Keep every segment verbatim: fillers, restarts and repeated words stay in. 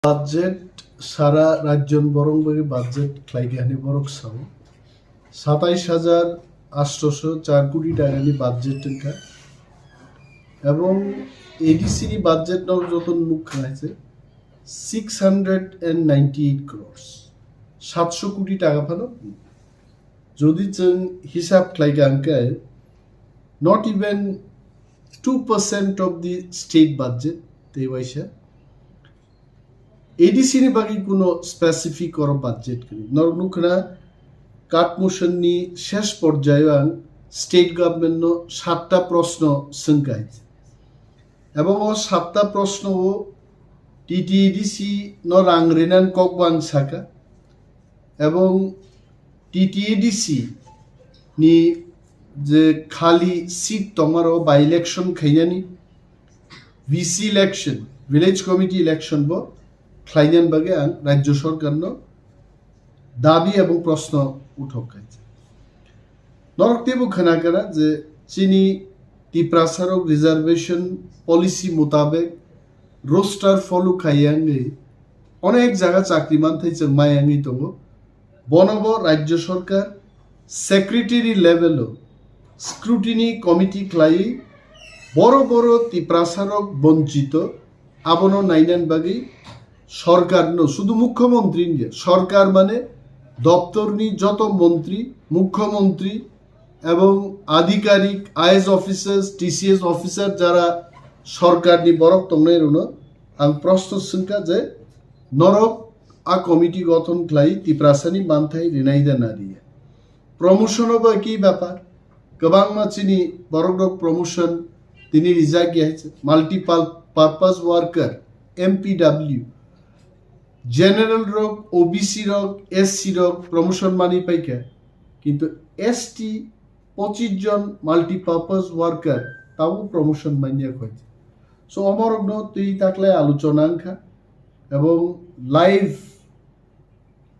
Budget sara rajyon borong bagwi budget khlaikha hwnwi borok sao. Satais hajar atsho char koti takani budget wngkha. Ebong A D C ni budget no joto nukha hai se six hundred and ninety eight crores. Satsho koti taka phano. Jodi chwng hisab khlaikha hwnkhe, not even two percent of the state budget tei waisa. A D C ni bagwi kuno specific oro budget kwrwi. Norok nukha na, Katmuson ni shesh porjayo ang state government no satta proshno swngkha hai. Ebong o satta proshno o T T A D C no rang rinan kok bo ang saka. Ebong T T A D C ni je khali seat tongmaro by election khainani, V C election, village committee election bo khlainani bagwi ang rajyo sorkar no dabi ebong proshno uthok khai. Norok teibo khwna kana je chini Tiprasarok reservation policy mutabek roster follow khai wngwi onek jaga chakri manthai chwng mai wngwi tongo. Bono bo rajyo sorkar secretary level o scrutiny committee khlaiwi boro boro Tiprasarok bonchito abono nainani bagwi sorkar no, sudu mukhyamantri ni, sorkar mane doptor ni joto montri, mukhyamantri ebong adhikarik, I A S officers, T C S officer jara sorkar ni borok tongnai rokno ang proshno swngkha je norok a committee gothon khlai Tiprasa ni manthai rinai da na riya. Promotion o bo ki bepar, kwbangma chini borok rok promotion tini rijak ya, multiple purpose worker, M P W, general rok, O B C rok, S C rok promotion mani paikha, kintu S T pochis jon multipurpose worker tabo promotion manya khoi. So omorokno twi taklai aluchona wngkha ebong live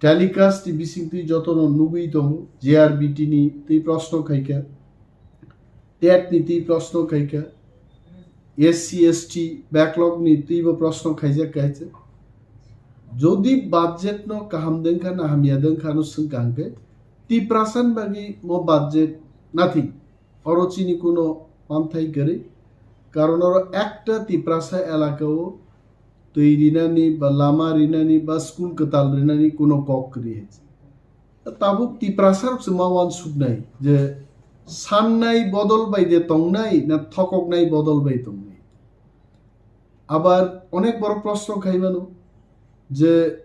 telecast ni bisingtwi jotono nugwi tongo, J R B T ni twi proshno khaikha, tet ni twi proshno khaikha, S C S T backlog ni twibo proshno khaijak kaisa. Jodi budget no kaham dengkha na hamya dengkha no swngkha hwnkhe Tiprasa ni bagwi mo budget nothing. Oro chini kuno manthai kwrwi. Karon oro ekta Tiprasa elaka o twi rinani ba lama rinani ba school kwtal rinani kuno kok kwrwi hai. Tabuk Tiprasa rok se ma uansuknai je sannai bodol bai de tongnai na thokoknai bodol bai tongnai. Abar onek borok proshno khai mano je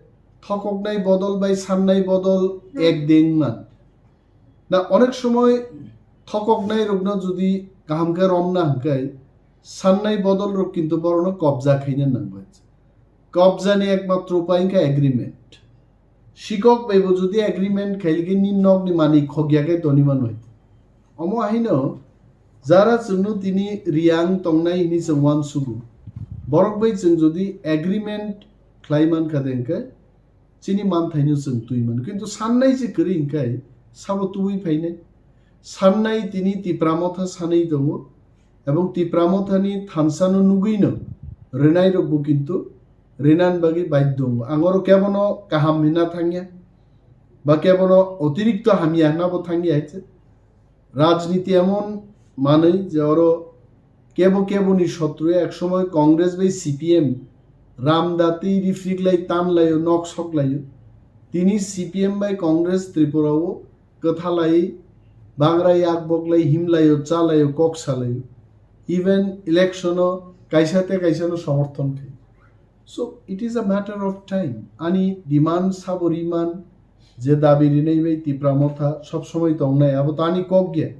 thokoknai bodol bai sannai bodol ek deng man. Na onek somoy thokoknai rokno jodi kaham khe romna hwnkhe sannai bodol rok kintu borokno kobja khaina nangbai. Kobja ni ekmatro upai wngkha agreement. Sikok bai bo jodi agreement khailike ni nok ni mani khokya khe toni manwi. Omo ahino jara chwngno tini riyang tongnai hini chwng uansugo. Borok bai chwng jodi agreement khlai mankha de hwnkhe chini manthaino chwng twi mano. Kintu sannai se kwrwi hwnkhe sabo tubui phainai. Sannai tini Tipra Motha sanwi tongo. Ebong Tipra Mothani thansa no nugwi no rwnai rok bo kintu rinan bagwi baidhyo wngo. Ang oro kebono kaham hinna thangya, ba kebono otirikto hamya hinna bo thangya hai se. Rajniti emon manwi je oro kebo keboni sotru, ek somoy Congress bai C P M ramda twi rifriklai tanlaio, nok soklaio. Tini C P M bai Congress Tripura o kwthalai, bagrai yakboklai, himlaio, chalaio, kok salaio. Even election o kaisa te kaisa no somorthon khai. So it is a matter of time. Ani demand sabo riman je dabi rinai bai Tipra Motha sob somoi tongnai, abo to ani kok ge.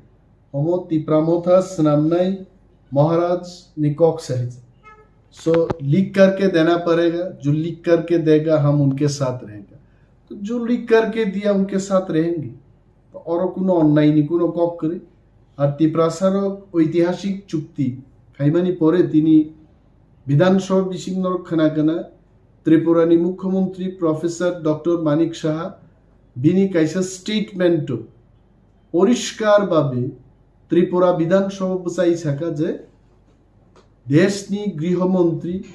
Omo Tipra Motha swnamnai Maharaj ni kok se hai. So लिख करके देना पड़ेगा, जो लिख करके देगा हम उनके साथ रहेगा। तो जो लिख करके दिया उनके साथ रहेंगे। Oro kuno onnai ni kuno kok kwrwi. Ar Tiprasa rok oitihasik chukti khaimani pore tini Bidhan Sabha bising norok khna khna Tripura ni Mukhyamantri Professor Doctor Manik Saha bini kaisa statement o poriskar babe Tripura Bidhan Sabha bwchai saka je deshni griho montri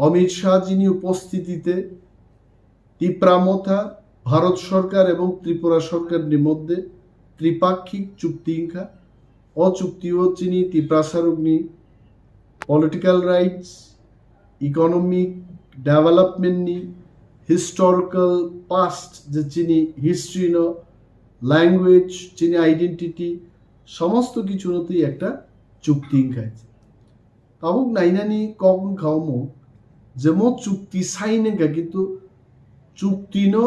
Amit শাহজিনি উপস্থিতিতে তিপ্রা মথা, ভারত সরকার এবং ত্রিপুরা সরকারনি মধ্যে ত্রিপাক্ষিক চুক্তি ইংখা। অ চুক্তিও চিনি তিপ্রাসারুকনি political rights, economic development ni, historical past, je chini history no, language, chini identity, সমস্ত কিছু নতুই একটা চুক্তি ইংখাইছে। Tabuk nainani kok wngkha omo je mo chukti sign wngkha, kintu chukti no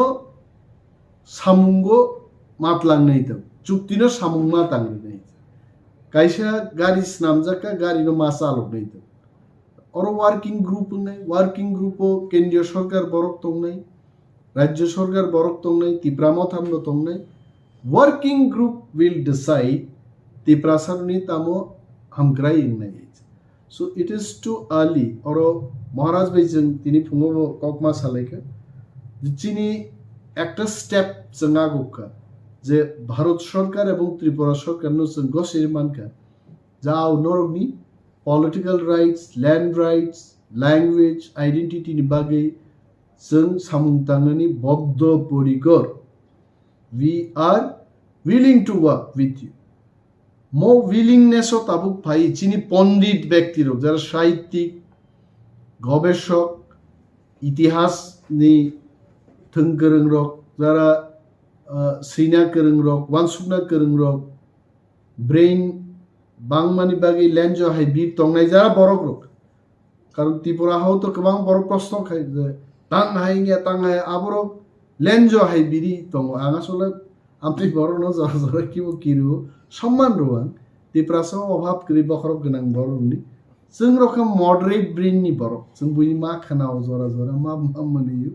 samungo ma tlangnai tong, chukti no samung ma tangrinai. Kaisa gari snamjak kha, gari no ma chaloknai tong. Oro working group wngnai, working group o kendriya sorkar borok tongnai, rajya sorkar borok tongnai, Tipra Motham no tongnai. Working group will decide Tiprasarni tamo hamkrai wngnai. So it is too early. Oro Maharaj bai chwng tini phungo bo kokma salaikha. Chini ekta step chwng agukha je Bharat Sarkar ebong Tripura Sarkar no chwng gosiri mankha. Jao norokni political rights, land rights, language, identity ni bagwi chwng samung tangnani boddo porikor. We are willing to work with you. Mo willingness o tabuk phai chini pondit bekti rok, jara sahittik, gobeshok, itihas ni thwng kwrwng rok, jara, ah, swina kwrwng rok, wansukna kwrwng rok, brain bangmani bagwi lenjo hai bir tongnai jara borok rok. Karon Tripura hao to kwbang borok proshno khai je, tang hai wngya, tang hai, aborok lenjo hai biri tongo. Ang asole amtwi borokno jora jora kibo kirio, somman rwo ang. Tiprasa obhab kwrwi bokhorok gwnang borokni. Chwng rok khe moderate brain ni borok. Chwng buini ma khwnao jora jora, ma, ma manwi.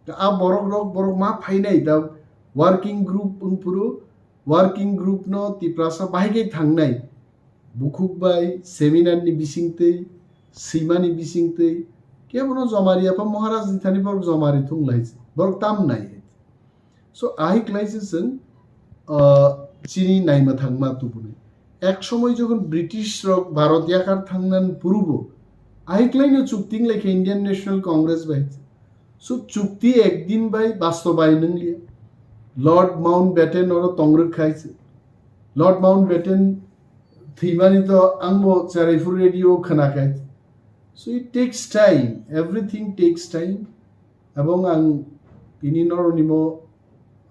A borok rok, borok ma phainai da working group wngphuru, working group no Tiprasa bahai khe thangnai. Bukhuk bai seminar ni bisingtwi, swimani bisingtwi, kebono jomari apha Maharaj ni thani borok jomari thung lai, borok tam nai. So, ahik lai se chwng, ah, chini naima thangma tubunai. Ek somoi jokhon British rok Bharat yakhar thangnan purubo, ahik lai no chukting lai khe Indian National Congress bai. So, chukti ekdin bai bastobayon wngya. Lord Mountbatten oro tongrwk khai se. Lord Mountbatten thwimani to angbo Cheraipur radio khwnakhai. So it takes time, everything takes time. Ebong ang tini noroni mo,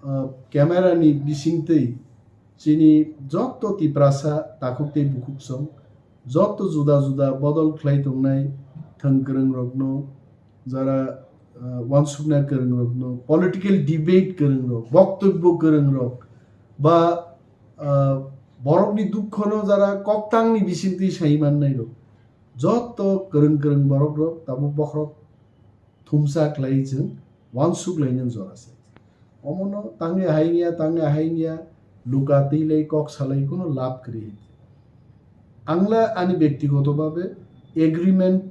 ah, camera ni bisingtwi chini jotto Tiprasa takhuk tei bukhuk song, jotto juda juda bodol khlai tongnai thwng kwrwng rokno, jara, ah, wansukna kwrwng rokno, political debate kwrwng rok, boktobbo kwrwng rok, ba, ah, borokni dukhono jara koktangni bisingtwi sai mannai rok, jotto kwrwng kwrwng borok rok tabuk bokhorok thumsa khlai chwng wansuk laina jora se. Omono tangwi haingya, tangwi haingya, luka twi lai kok salai kuno lab kwrwi. Angla ani bektigoto babe agreement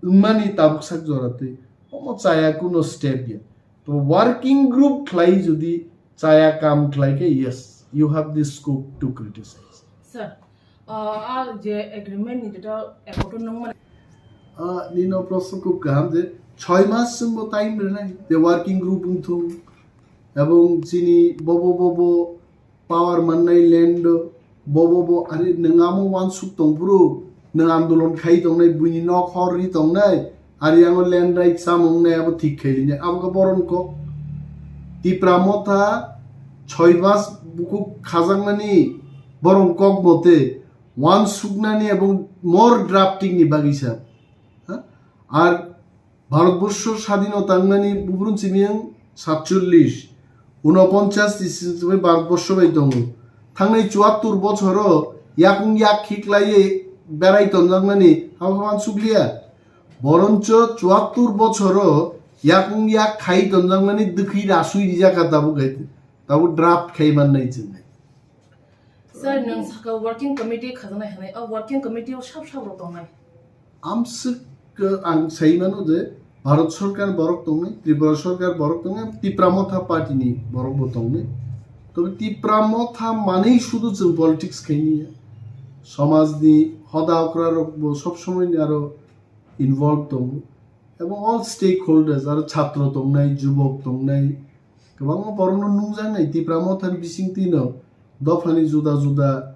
wngmani tabuk sak jora twi omo chaya kuno step ya. To working group khlai jodi chaya kam khlai khe, yes, you have the scope to criticize. Sir, uh, a je agreement ni data accord nung mane Ah, nino proshno khub kaham je choi mas chwngbo time rwnai je working group wngthung ebong chini bobo bobo power mannai land o, bobo bo, are nwng amo wansuk tongphuru, nwng andolon khai tongnai, buini nok hor ri tongnai, are yango land right chamung nai abo thik khai rinai, abo khe boron kok. Tipra Motha choi mas bukhuk khajaknani boron kok mote wansuknani ebong more drafting ni bagwi sa. Ha? Ar Bharatborsho sadhino tangmani bubrun chimiyang satchollish, unoponchas ni simi Bharatborsho bai tongo. Thangnai chuattur bochoro yakung yak khiklaiye berai tonjaknani abo wansukliya. Boroncho chuattur bochoro yakung yak khai tonjaknani dwkhwi rasui rijak kha tabuk hai, tabuk draft khai mannai chwngnai. Sir, nwng saka working committee khajaknai hwnwi, o working committee o sab sab rok tongnai? Amswk, uh, ang sai mano je Bharat Sarkar borok tongnai, Tripura Sarkar borok tongnai, Tipra Motha Party ni borok bo tongnai. Tobe Tipra Motha manwi sudu chwng politics khaini ya. Somaj ni hoda okra rok bo sob somoi ni aro involve tongo. Ebong all stakeholders, aro chhatro tongnai, jubok tongnai, kwbangma borokno nungjaknai Tipra Mothani bisingtwino dophani juda juda,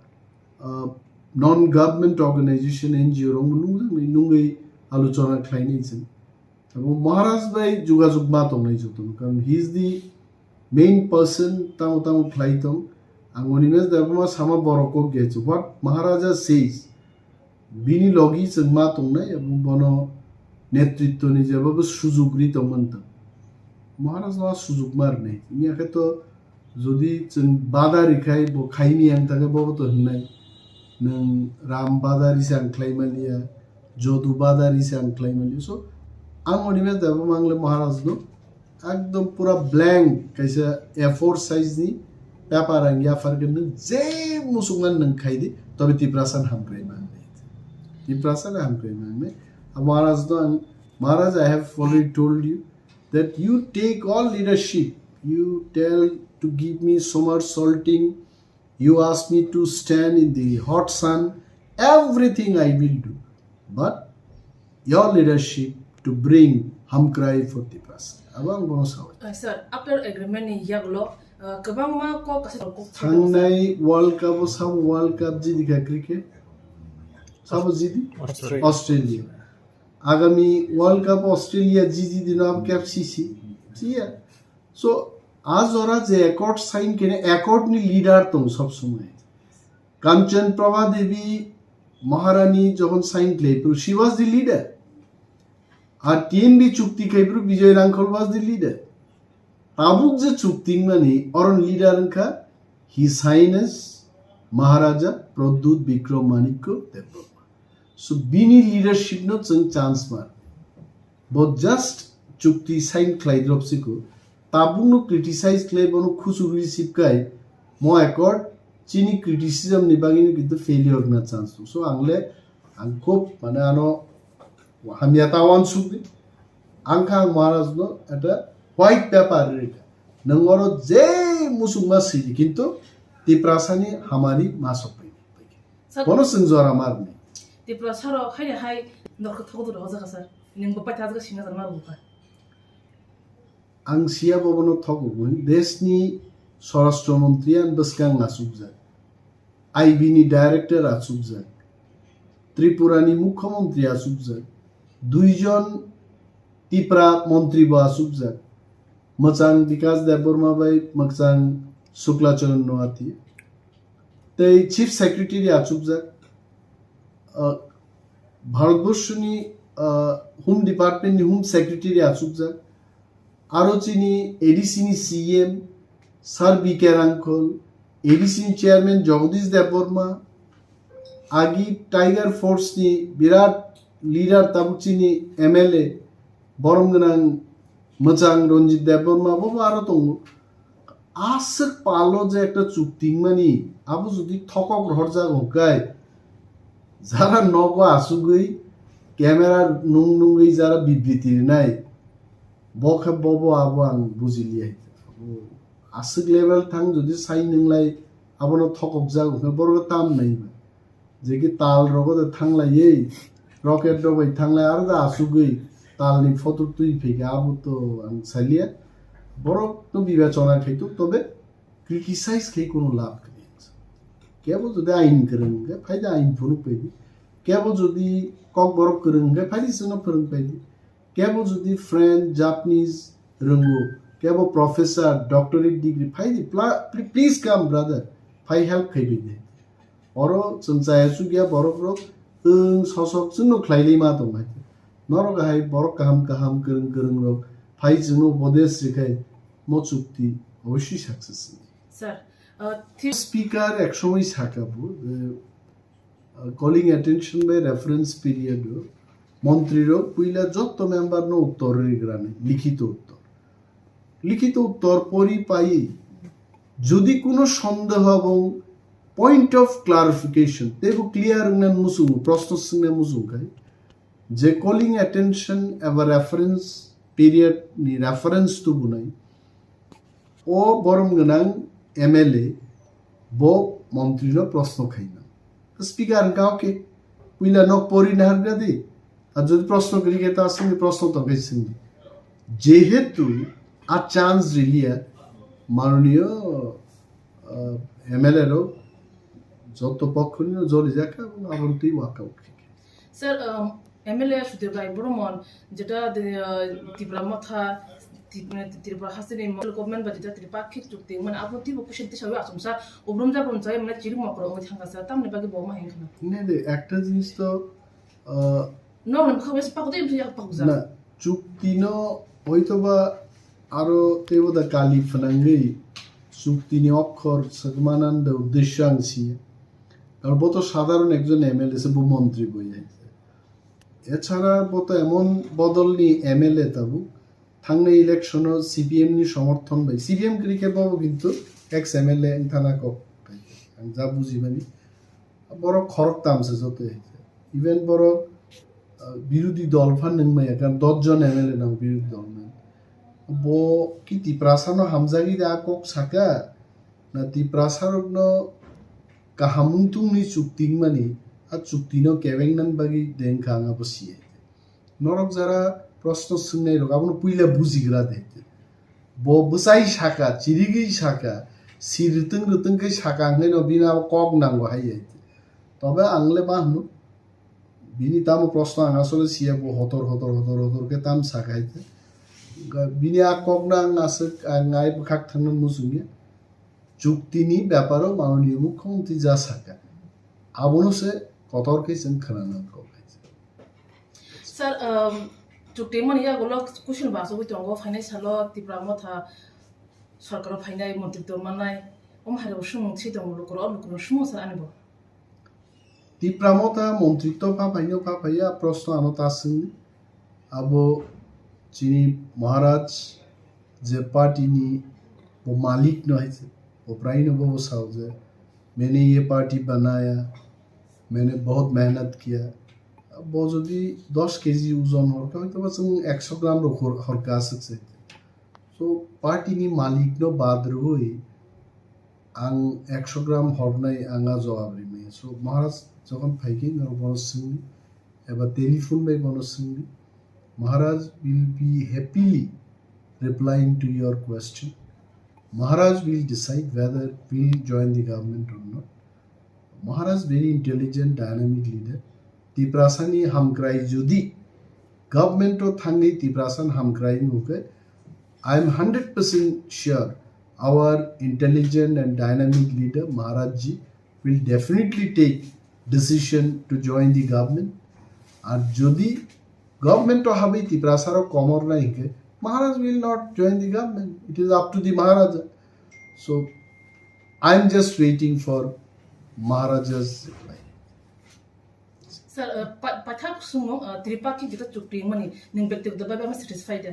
ah, non government organization, N G O rokno nungjaknai, nungwi alochona khlainai chwng. Abo Maharaj bai jogajog ma tongnai jotono, karon he is the main person, tamo tamo khlai tong. Ang Animesh Debbarma sama borok kok ya chu. What Maharaja says, bini logi chwng ma tongnai, abo bono netritwni jeba bo sujug ri tongmani tong. Maharaj no sujug ma rwnai. Wngya khe to jodi chwng bada rikhai bo khaini ang thangkhe bo to hwnai. Nwng Ram badari se ang khlai maliya, Jodu badari se ang khlai maliya. So, ang Animesh Debbarma le Maharaj no ekdom pura blank kaisa A four size ni paper ang yaphar khe nwng je musuknani nwng khai di, tobe Tiprasa ni hamkrai mangnai. Tiprasa ni hamkrai mangnai. Maharaj no ang, Maharaj, I have already told you that you take all leadership. You tell to give me somersaulting, you ask me to stand in the hot sun, everything I will do. But your leadership to bring Hamkrai for Tiprasa. Abo ang bono sao. Uh, sir, after agreement ni yaglo, uh, kwbangma kok kasa kok thangnai World Cup o sabo World Cup jidi kha cricket. Sabo jidi? Australia. Australia. Agami World Cup Australia jidi dino abo kep sisi. Siya. So, a jora je accord sign kene accord ni leader tong sob somoi. Kanchan Prabha Devi Maharani jokhon sign khlai phuru, she was the leader. Ar T N B chukti khai phuru Bijoy Rangkhol was the leader. Tabuk je chukti mani oron leader wngkha His Highness Maharaja Pradyut Bikram Manikya Debbarma. So bini leadership no chwng chance mar. Bo just chukti sign khlai drop siko. Tabuk no criticize khlai bono khusu receive kai mo accord chini criticism ni bagwi no kintu failure na chance. So ang le ang khub mane ano hamya ta wansuk di. Ang kha ang Maharaj no eta white paper rika. Nwng oro je musuk ma sidi kintu Tiprasa ni hamari ma sok pai. Sir, bono chwng jora mar ni. Tiprasa ro hai hai norok thok dur hoja ka sir. Ning bo pai ta singa jar mar bo ka. Ang siya bobono thok ugwi, deshni Swarashtra Mantri ang bwskang achukjak, I B ni Director achukjak, Tripura ni Mukhyamantri achukjak, duijon Tipra Mantri bo achukjak, mwchang Bikas Debbarma bai mwchang Shukla Charan Noatia, tei Chief Secretary achukjak, uh, Bharatborshni, uh, Home Department ni Home Secretary achukjak, aro chini A D C ni C M Sir B K Rangkhol, A D C ni Chairman Jagadish Debbarma, agi Tiger Force ni birat leader tabuk chini M L A borom gwnang mwchang Ranjit Debbarma bo aro tongo. Aswk palo je ekta chukting mani, abo jodi thokok rohorjak hwnkhe, jara nogo asugwi camera nung nungwi jara bibriti rinai, bo khe bobo abo ang bujiliya. Abo aswk level thang jodi sai nunglai abono thokokjak hwnkhe borok tam nai ba. Je ki tal rogo de thanglaiwi, rocket rok bai thanglai aro da asugwi talni photo twi phaikha, abo to ang saliya. Borok no bibechona khai tuk, tobe criticize khai kono lab kwrwi. Kebo jodi ain kwrwng hwnkhe phai da ain phunuk pai di. Kebo jodi kokborok kwrwng hwnkhe phai di chwngno phwrwng pai di. Kebo jodi French, Japanese rwngo, kebo professor, doctorate degree, phai di, pla-, pl-, please come brother, phai help khai bai di. Oro chwng chaya chukya borok rok, wng sosok chwngno khlai lai ma tong hai. Norok hai borok kaham kaham kwrwng kwrwng rok phai chwngno upodesh rikhai mo chukti oboswi success ni. Sir, uh, thi- Speaker ek somoi saka bo, eh, Uh, calling attention by reference period o montri rok puila jotto member no uttor rigrani likhito uttor. Likhito uttor pori pai jodi kuno sondeho ebong point of clarification teibo clear wngna muchungo, proshno swngna muchung khai je calling attention eba reference period ni reference tubunai o borom gwnang M L A bo montri no proshno khaina. Speaker hwnkha, okay, puila nok pori nahargra di, Ar jodi proshno kwrwi khe ta swngdi, proshno tongkhe swngdi. Jehetu a chance riliya, manoniyo, ah, M L A rok joto pokhonino jori jakha, aboni twi workout khaikha. Sir, um, M L A Sudhir Rai Boromon, jeta de, uh, Tipra Motha, Tip-, Tripura hasteni local government ba jeta tripakhik chukti, mane abo tibo kuchuk tisawi achomsa, obrum jabrum chai, mane chiri mokro oi thangkha sir, tamni bagwi bo ma hengkhana. Ne de, ekta jinis to, uh, No, no, bwkha bai pakutwi bwkha pakjak. Na, chukti no hoitoba aro teibo da kali phnangwi chukti ni okhor swkmanan da uddeshyo ang si. Aro bo to sadharon ekjon M L A se, bo montri bo ya. Echara bo to emon bodol ni M L A tabuk, thangnai election o C P M ni somorthon bai, C P M kwrwi khe bo kintu ex M L A wngthana kok. Ang ja bujimani, borok khoroktam se joto. Even borok, ah, birodhi dol phan nung maya, karon dos jon M L A nang birodhi dol nang. Bo ki Tiprasa no hamjagwi da kok saka, na Tiprasa rok no kaham wngthung ni chukti wngmani, a chukti no kebeng nan bagwi dengkha ang abo siya. Norok jara proshno swngnai rok abono puila bujigra de. Bo bwsai saka, chirigwi saka, si rwtwng rwtwng khe saka hwnkhai no bini abo kok nango hai ya. Tobe ang le ma hwno, bini tamo proshno ang asole siya, bo hotor hotor hotor hotor khe tam saka hai te. Ga-, bini a kok no ang aswk, ang ai bwkhak thangna muchungya. Chukti ni beparo manoniyo mukhyamantri ja saka. Abono se kotor khe chwng khwnana kok hai. Sir, um, chukti mani yagulo kuching ba asugwi tongo, phainai salo Tipra Motha sorkaro phainai, montri tongmanai, omo hairok swngmung thwi tongo lukurok, o lukurok swngmung sir ani bo. Tipra Motha montri to pha phaino pha phaiya, proshno ano ta swngdi. Abo chini Maharaj je party ni bo malik no hai se, bo prai no bo sao je, "Maine ye party banaya, maine bahut mehnat kiya." Bo jodi dos K G ojon horkha, hoito ba chwng ekso gram rok hor-, horkha aswk se. So, party ni malik no bad rwui ang ekso gram hornai ang a jawab rimaya. So, Maharaj jokhon phaikhe norok bono swngdi, eba telephone bai bono swngdi, Maharaj will be happily replying to your question. Maharaj will decide whether we'll join the government or not. Maharaj very intelligent, dynamic leader. Tiprasani hamkrai jodi government o thangwi Tiprasan hamkrai nukhe, I am hundred percent sure our intelligent and dynamic leader Maharaj ji will definitely take decision to join the government. Ar jodi government o habwi Tiprasa rok komor nai hinkhe, Maharaj will not join the government. It is up to the Maharaja. So I am just waiting for Maharaja's reply. Sir, uh, pa-, paithak sumung, uh, Tripakhi jeta chukti mani, nung bektigoto bhabe ama satisfied da?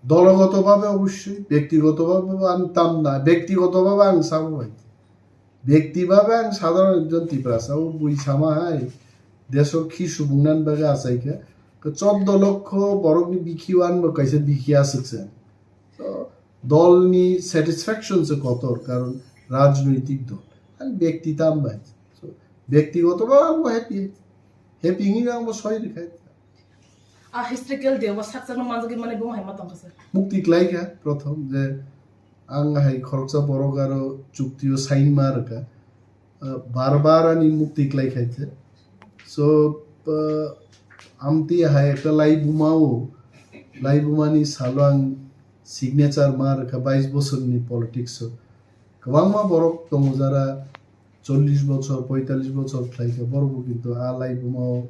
Dologoto bhabe obossoi, bektigoto bhabe bo ang tam na, bektigoto bhabe ang sabo bai. Bekti bhabe ang sadharon ekjon Tiprasa, o bui sama hai, desor khi subung nan bagwi achaikha. Ke choddo lokho borokni bikhi o ang bo kaisa bikhi aswk se. So, dolni satisfaction se kotor, karon rajnoitik dol. Ang bekti tam bai. So, bektigoto bhabe ang bo happy. Happy hinwi ang bo soi rikha. A historical day o sakchangno manjagwi mani bo hai ma tongkha sir. Mukti khlaikha prothom je ang hai khoroksa borok aro chukti o sign ma rwkha. Ah, bar bar ani mukti khlai khaikhe. So, ah, amtwi hai ekta laibuma o, laibuma ni salo ang signature ma rwkha bais bosorni politics o. Kwbangma borok tongo jara chollish bochor, poitallish bochor khlaikha, borok bo kintu a laibuma o,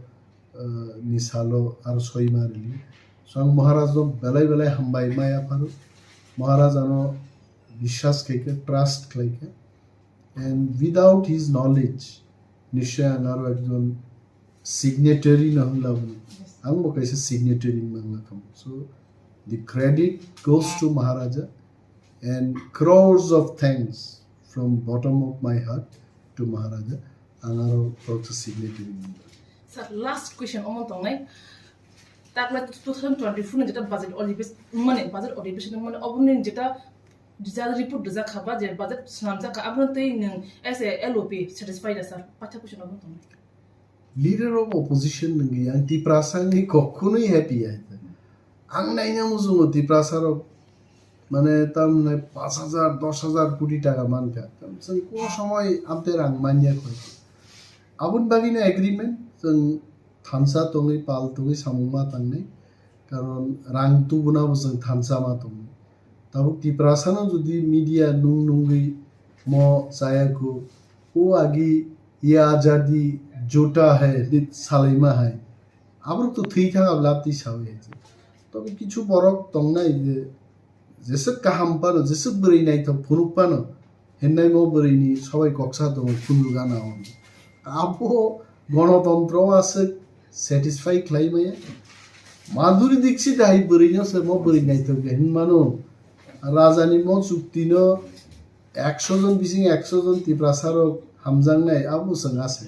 ah, ni salo aro soi ma rili. So ang Maharaj no belai belai hambai maya pharo. Maharaj ano biswas khaikha, trust khlaikha. And without his knowledge, nishoi ang aro ekjon signatory no hwnla bo. Ang bo kaisa signatory wngna wngla kamo. So the credit goes to Maharaja and crores of thanks from bottom of my heart to Maharaja. Ang aro kaisa signatory wngna. Sir, last question omo tongnai. Takla two thousand twenty-four ni jeta budget odhibes-, mane budget odhibes-, mane oboni jeta result report rijak kha ba je budget swnamjak kha, aboni twi nwng as a L O P satisfied da sir? Paitha question obo tong. Leader of opposition nungwi ang Tiprasa wngwi kokkunwi happy ya. Ang naina muchungo Tiprasa rok mane tamne pash hajar, dosh hajar koti taka mankha. Chwng ko somoi amte rang manya khoi. Aboni bagwino agreement chwng thansa tongwi pal tongwi samung ma tangnai. Karon rang tubuna bo chwng thansa ma tongo. Tabuk Tiprasano jodi media nung nungwi mo chaya kho, "O agi ye azadi jhota hai," ni salaima hai. Aborok to thwi thang abo labti sawi hai. Tobe kichu borok tongnai je jeswk kaham phano, jeswk bwrwi naithok phunuk phano, hinnaimo bwrwini sobai koksa tongo, phunuk gana o. Abo gonotontro o aswk satisfy khlai maya. Madhuri Dixit hai bwrwino se mo bwrwi naithok de hinmano. Rajani mo chuktino ekso jon bising ekso jon Tiprasa rok hamjaknai, abo chwng ase.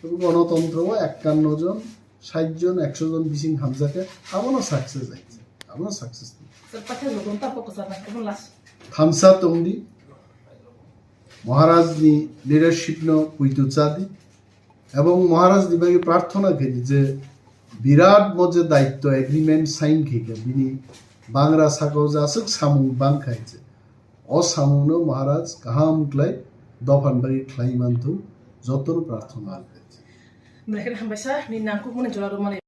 Tei gonotontro o ekkanno jon, sait jon, ekso jon bising hamjakhe, abono success hai. Abono success. Sir, pathak logon ta focus apa? Kamu last. Thansa tongdi, Maharaj ni leadership no puitu chadi, ebong Maharaj ni bagwi prarthona khaidi je birat mo je daitto agreement sign khaikha, bini bangra sakao je aswk samung bangkha je, o samungno Maharaj kaham khlai dophan bagwi khlai manthung, jotono prarthona khaidi. Mrekhen hambaisa, ni nangkukmani jora rwmani.